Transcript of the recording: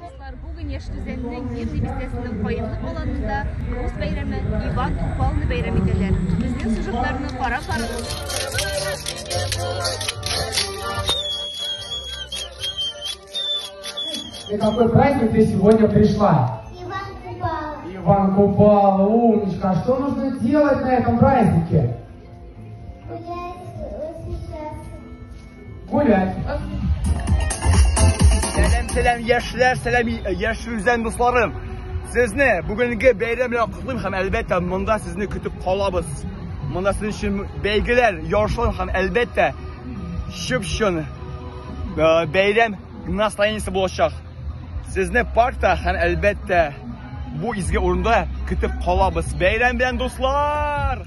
Дуслар, бүген Яшел Үзәннең Мирный бистәсенең Каенлык аланында рус бәйрәме Иван Купалны бәйрәм итәләр. Безнең сюжетларны карап барыгыз. На какой праздник ты сегодня пришла? Иван Купала. Иван Купала, умничка. А что нужно делать на этом празднике? Гулять, восхищаться. Гулять. Сәлам, сәлам, яшьләр, сәлам, яшел Үзән дусларым. Сезне бүгенге бәйрәм белән котлыйм һәм әлбәттә монда сезне көтеп калабыз. Монда сезнең өчен бәйгеләр, ярышлар һәм әлбәттә чып-чын бәйрәм настроениесе булачак. Сезне паркта һәм әлбәттә бу изге урында көтеп калабыз. Бәйрәм белән, дуслар!